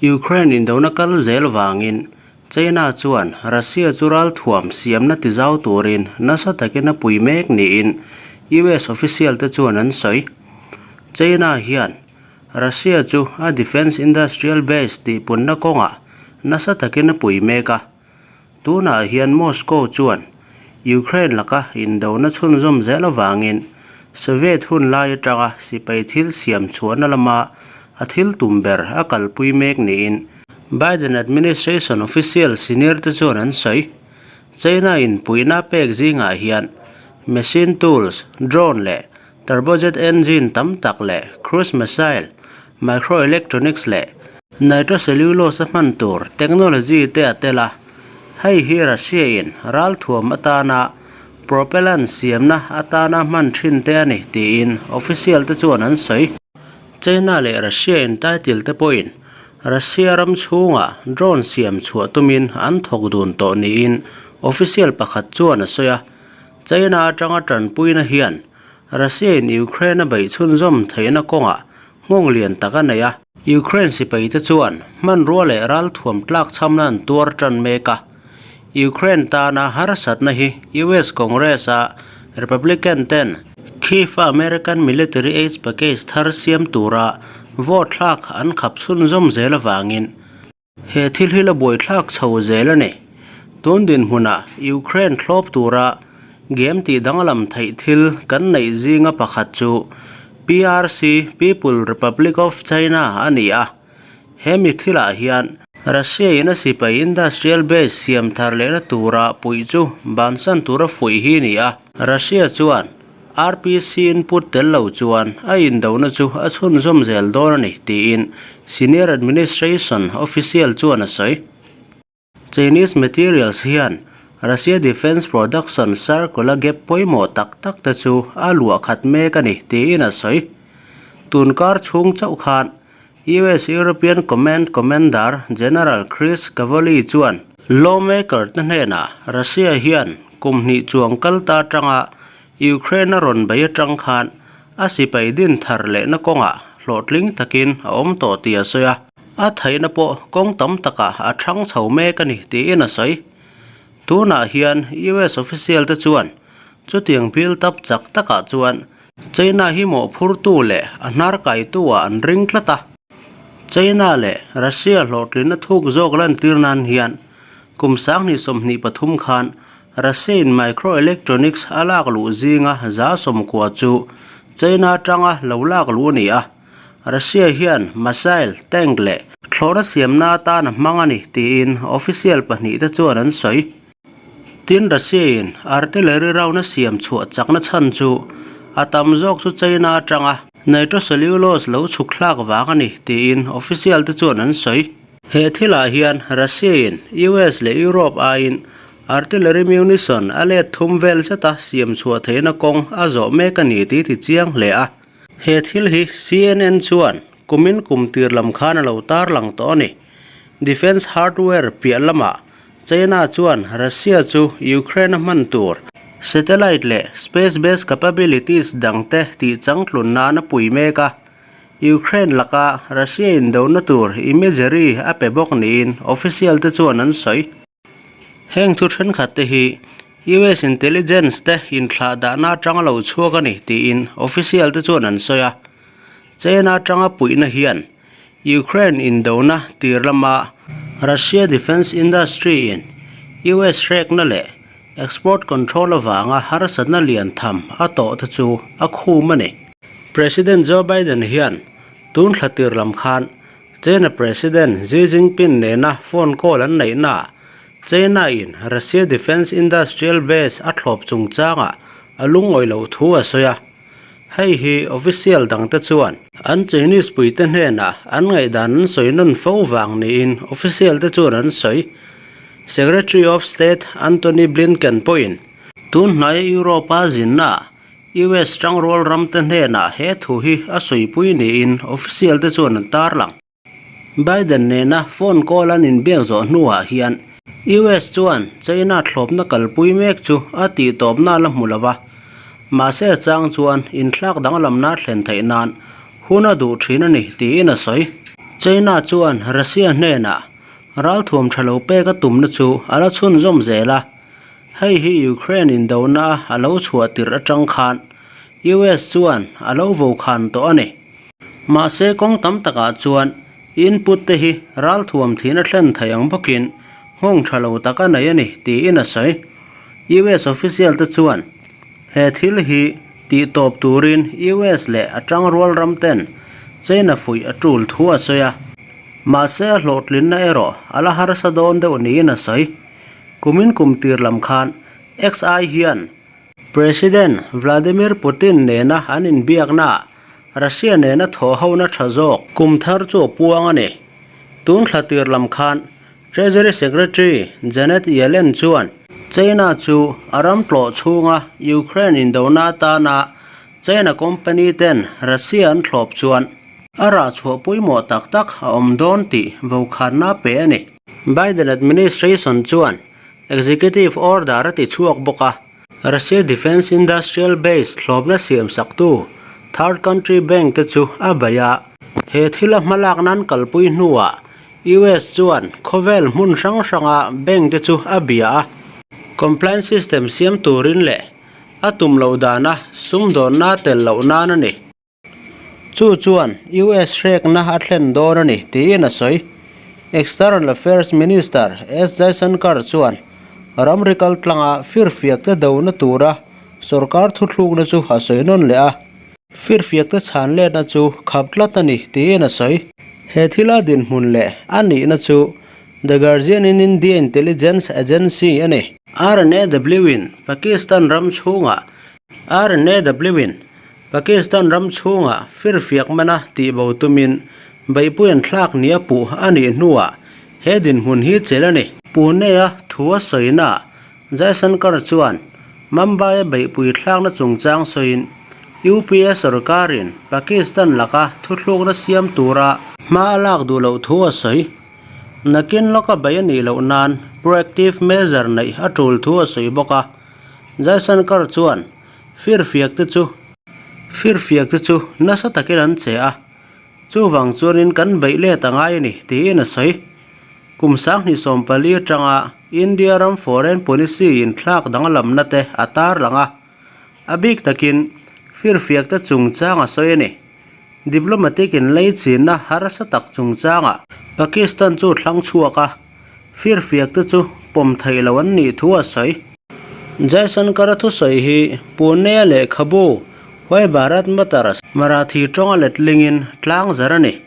Ukraine indona kal zel vangin China chuan Russia chu ralthuam siamna tizau turin nasa takin a pui mek niin US official te chuan an sawi. China hian Russia chu a defence industrial base tihpunna kawngah nasa takin a pui mek a. Tunah hian Moscow chuan Ukraine laka indona chhunzawm zel avangin Soviet hun lai atanga sipai thil siam chhuahna lama a thil tum ber a kalpui mek niin Biden administration official senior te chuan an sawi. China in puihna pek zingah hian machine tools, drone leh turbojet engine tam tak leh cruise missile, microelectronics leh nitrocellulose a hman tur technology te a tel a, hei hi Russia in ralthuam atana propellant siamna atana hman thin te a ni tiin official te chuan an sawi. China leh Russia in title te pawhin Russia ram chhungah drone siam chhuah tumin an thawk dun tawh niin official pakhat chuan a sawi a, China atanga tanpuina hian Russia in Ukraine a beih chhunzawm theihna kawngah nghawng lian tak a nei a. Ukraine sipai te chuan hmanrua leh ralthuam tlak chhamna an tuar tan mek a. Ukraine tana harsatna hi US Congress a Republican ten Kyiv a American military aid package thar siam tura vote thlak an khap chhunzawm zel avangin He thil hi la buaithlak chho zel a ni. Tun dinhmunah Ukraine thlawp tura game tih danglam theih thil kan neih zinga pakhat chu PRC, People Republic of China, a ni a. He mi thilah hian Russia in a sipai industrial base siam thar lehna tura puih chu bansan tura fuih hi a ni a. Russia chuan RPC input tel lo chuan a indona chu a chhunzawm zel dawn a ni tiin Senior Administration Official chuan a sawi. Chinese materials hian Russia Defence Production Circle-a gap pawimawh tak tak te chu a luah khat mek a ni tiin a sawi. Tunkar chhung chauh khan US European Command Commander General Chris Cavoli chuan lawmaker te hnenah Russia hian kum hnih chuang kal ta atanga Ukraine a rawn bei atang khan a sipai din thar lehna kawngah hlawhtling takin a awm tawh tih a sawi a. A theihna pawh kawng tam takah a thang chho mek a ni tiin a sawi. Tunah hian US official te chuan chutiang build up chak takah chuan China hi mawhphurtu leh a hnar kaitu ah an ring tlat a. China leh Russia hlawhtlinna thuk zawk lantir nan hian kum 2023 khan Russia in microelectronics a lak luh zinga 90% chu China atanga lo lak luh a ni a. Russia hian missile, tank leh thlawhna siamna atan a hmang a ni tiin official pahnihte chuan an sawi. Tin, Russia-in artillery round a siam chhuah chakna chhan chu a tam zawk chu China atanga nitrocellulose lo chhuk thlak vang a ni tiin official te chuan an sawi. He thilah hian Russia-in US leh Europe aiin artillery munition a let thum vel zeta siam chhuah theihna kawng a zawh mek a ni tih ti chiang hle a. He thil hi CNN chuan kumin kum tir lam khan a lo tarlang tawh a ni. Defence hardware piah lamah China chuan Russia chu Ukraine a hman tur satellite leh space-based capabilities dangte tih changtlun nan a pui mek a, Ukraine laka Russia indona tur imagery a pe bawk niin official te chuan an sawi. Heng thu thenkhat te hi US intelligence te inthlah dahna atanga lo chhuak a ni tiin official te chuan an sawi a, China atanga puihna hian Ukraine indona tir lama Russia defence industry in US hrekna leh export control avanga harsatna lian tham a tawh te chu a khum a ni. President Joe Biden hian tun thla tir lam khan China President Xi Jinping nena phone call an neihnaah China in Russia defence industrial base a thlawp chungchangah a lungawi loh thu a sawi a. Hei hi official dangte chuan an Chinese puite hnenah an ngaihdan an sawi nawn fo vang niin official te chuan an sawi. Secretary of State Antony Blinken pawhin tun hnaia Europe-a zinnaah US tangrual ramte hnenah he thu hi a sawipui niin official te chuan an tarlang. Biden nena phone call an inbiak zawh hnuah hian US chuan China thlawpna kalpui mek chu a tihtawpna la hmu lo va, mahse a chang chuan inthlak danglamna thlen theih nan hun a duh thin a ni tiin a sawi. China chuan Russia hnenah ralthuam tha lo pek a tumna chu a la chhunzawm zel a, hei hi Ukraine indona a lo chhuah tirh atang khan US chuan a lo vokhan tawh a ni. Mahse kawng tam takah chuan input te hi ralthuam thihna thlen thei ang bawkin nghawng tha lo tak a nei a ni tiin a sawi. US official te chuan he thil hi tih tawp turin US leh a tangrual ram ten China fuih a tul thu a sawi a. Mahse a hlawhtlinna erawh a la harsa dawn deuh niin a sawi. Kumin kum tir lam khan XI hian President Vladimir Putin nena an inbiaknaah Russia nena thawhhona tha zawk kum thar chu a puang a ni. Tun thla tir lam khan Treasury Secretary Janet Yellen chuan China chu a ram tlawh chhunga Ukraine indona atana China company ten Russia an thlawp chuan a rah chhuah pawimawh tak tak a awm dawn tih vokhanna a pe a ni. Biden administration chuan Executive Order a ti chhuak bawk a. Russia Defence Industrial Base thlawpna siam saktu Third Country Bank te chu a bei a. He thila hmalak nan kalpui hnuah US chuan khawvel hmun hrang hranga bank te chu a bia a. Compliance system siam turin leh a tum loh dana sumdawnna tel loh nan a ni. Chu chuan US hrekna a thlen dawn a ni tiin a sawi. External Affairs Minister S Jaishankar chuan ramri kaltlanga firfiakte dona tura sorkar thuthlukna chu a sawi nawn leh a. Firfiakte chhan letna chu khap tlat a ni tiin a sawi. He thila dinhmun leh a nihna chu The Guardian in India Intelligence Agency a ni. RNAW in Pakistan ram chhungah RNAW in Pakistan ram chhungah firfiak mana tihbo tumin beihpui an thlak nia puh a nih hnuah he dinhmun hi chelh a ni. Pune-a thu a sawinaah Jaishankar chuan Mumbai-a beihpui thlakna chungchang sawiin UPA sorkarin Pakistan laka thuthlukna siam tura hma a lak duh loh thu a sawi. Nakin lawka bei a nih loh nan proactive measure neih a tul thu a sawi bawk a. Jaishankar chuan Firfiak te chu Firfiak te chu nasa takin an che a, chuvang chuanin kan beih let a ngai a ni, tiin a sawi. Kum 2014 atanga India ram foreign policy inthlak danglamna te a tarlang a, a bik takin firfiak te chungchang a sawi a ni. Diplomatic inleichinna harsa tak chungchangah Pakistan chu thlang chhuak a, firfiak te chu pawm theih loh an nih thu a sawi. Jaishankar-a thusawi hi Pune-a lehkhabu Why Bharat Matters Marathi tawnga letlingin tlang zar a ni.